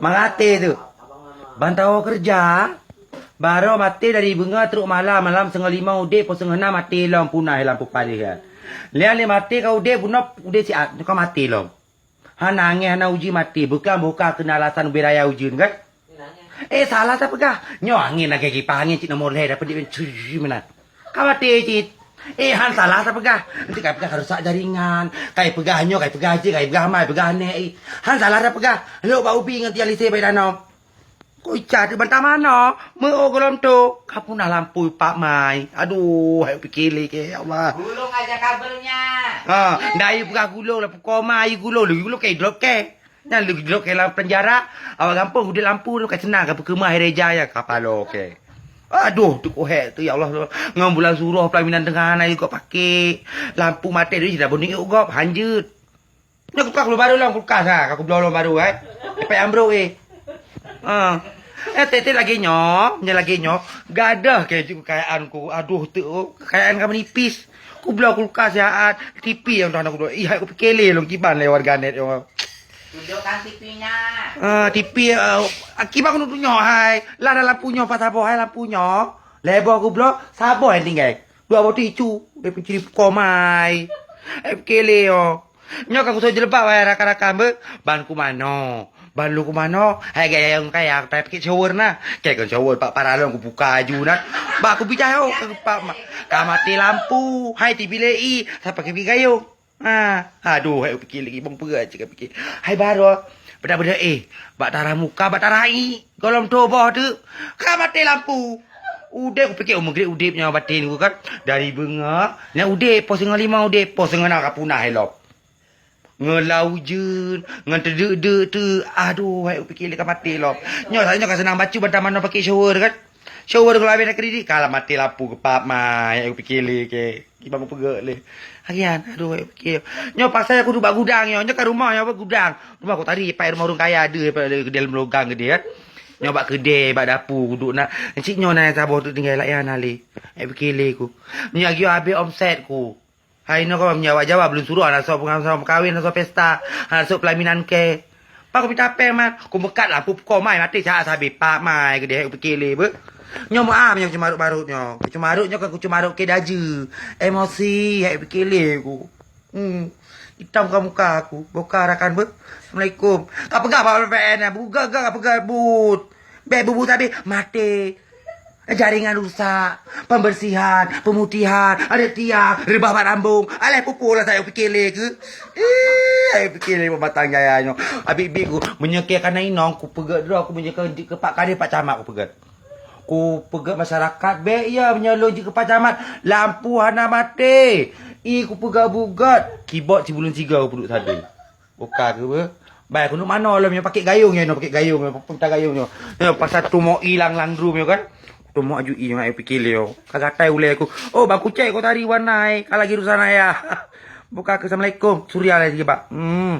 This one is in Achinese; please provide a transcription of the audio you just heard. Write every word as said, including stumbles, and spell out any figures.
Maraté tu. Ban tawoe keureuja. Barô maté dari beungoh trok malam, malam singoh limong udép, poh singoh nam maté lom punah lam pupaléh. Lheueh lé maté ka udép, bunoe udép siat, ka maté lom. Hana angén, hana ujeuen maté, beukang boh ka keunan alasan ubé raya ujeuen kan? Eh, salah tapeugah. Nyoe angén lagèe kipah angén cit nomor lhèe dapet duit meunan. Ka maté cit. Eh, han salah tapeugah. Nanti ka peugah ka rusak jaringan. Ka ipeugah nyoe, ka ipeugah jih, ka ipeugah amai, ipeugah aneuk, eh. Han salah tapeugah. Lhok bak ubi ngon tiang lise bak danau. Kok ica teuk bantang manoe? Meu gohlom tu. Ka punah lampu pak mai. Aduh, hai pike lé ke, ya Allah. Gulong aja kabelnya. Ha, dai peugah gulong lah, pukon mai gulong, lé gulong ke drop ke. Nyan lé drop ke lam penjara, awak gampông udép lampu tu ka seunang, ka peukeumah hai reja ya, ka palo ke. Aduh, teuk kohek tu, ya Allah. Ngon bulan suroh pelaminan teungoh hana jikok pake. Lampu maté tu, jida boneh gob, hanjeut. Nyoe kulkas lôn barô lom, kulkas ha, ka kubloe lôn barô, eh. Payah ambrok, eh. Ha. Eh, tete lagèe nyoe, nyoe lagèe nyoe. Gadoh ke ju kekayaan ku. Aduh, teuk, oh, kekayaan ka meunipis. Kubloe kulkas siat, T V nyang dah na kubloe. Ih, hai kupike lé lôn kiban lé warganet nyoe. Tunjukkan T V-nya. Ah, T V, ah, kiban keuneuk tunyoe, hai. Lah, dah lampu nyoe, pas saboh, hai, lampu nyoe. Lhèe boh kubloe, saboh nyang tinggai. Dua boh tu icu, dia pencuri komai. Eh, pike lé, oh. Nyoe ka kusok jilbab, wahai rakan-rakan, beu. Ban kumanoe. Ban lôn kumanoe. Hai gaya nyang kaya, tapi pakai shower na. Kayak kan shower, pak paralon kubuka aju na. Bak kubijah, oh, ka, ka maté lampu. Hai, T V lé i, sapa ke gayung. Ha, aduh, hai pike lé, bang peugah cit ka pike. Hai barô, beda-beda, eh, bak tarah muka, bak tarah ié. Gohlom tuboh tu, ka maté lampu. Udép kupike, oh, meugrek udép nyoe batin ku kan. Dari beungoh, nyan udép, poh singoh limong udép, poh singoh nam ka punah ilop. Ngon lau ujeuen, ngon teudeuk-deuk tu, aduh, hai pike lé ka maté lom. Nyoe, nyoe ka seunang bacut bantang manoe pake shower kan. Shower kalau habéh na kredit, ka maté lampu geupap mai, hai pike lé ke. Kiban kupeugah lé. Agian, aduh, hai pike. Nyoe pasai kuduek bak gudang nyoe, nyoe ka rumoh nyoe bak gudang. Rumoh ku tadi, pai rumoh ureueng kaya deuh, pai di dalam logam gede kan. Nyoe bak keudè, bak dapu kuduek na. Encik nyoe na saboh tu tinggai layan na lé. Hai pike lé ku. Nyoe agian habéh omset ku. Hai inoe ka meunyoe awak Jawa, belum suruh hana sok pengajian, hana sok pesta, hana sok pelaminan ke. Pak, ku mita péng man, ku meukat lampu pukon mai maté saat sabe pak mai keudeh hai pike lé beuh. Nyoe meu'ah nyoe kuceumarot-marot nyoe. Kuceumarot nyoe kan kuceumarot ke daju. Emosi hai pike lé ku. Hmm. Itam ka muka aku, boka rakan beuh. Assalamualaikum. Ka peugah bak P P N, buka-buka ka peugah but. Bèk bubu sabe maté. Jaringan rusak, pembersihan, pemutihan, ada tiang, reubah bak rambong. Alah pupu lah saya pike lé ke. Eh, saya pike lé pematang jaya nyoe. Abi-bi ku meunyoe ke kana inong ku peugah droe ku meunyoe ke jeuet keu pak kadé pak camat ku peugah. Ku peugah masyarakat bèk ya meunyoe lôn jeuet keu pak camat lampu hana maté. I ku peugah bugat kibot sibuleuen siga ku peuduek sabe. Buka ke beuh? Bai, keuneuk manoe lom nyoe, pakai gayung nyoe, pakai gayung nyoe, peunta gayung nyoe. Nyoe pasal tumoe ilang landrum nyoe kan. Tumoe aju i nyoe, ai pikir lé nyoe. Ka gatai ulèe ku. Oh, bang kucek kau tadi warna ai. Ka lagi urusan ayah. Buka ke assalamualaikum. Surya lagi bak. Hmm.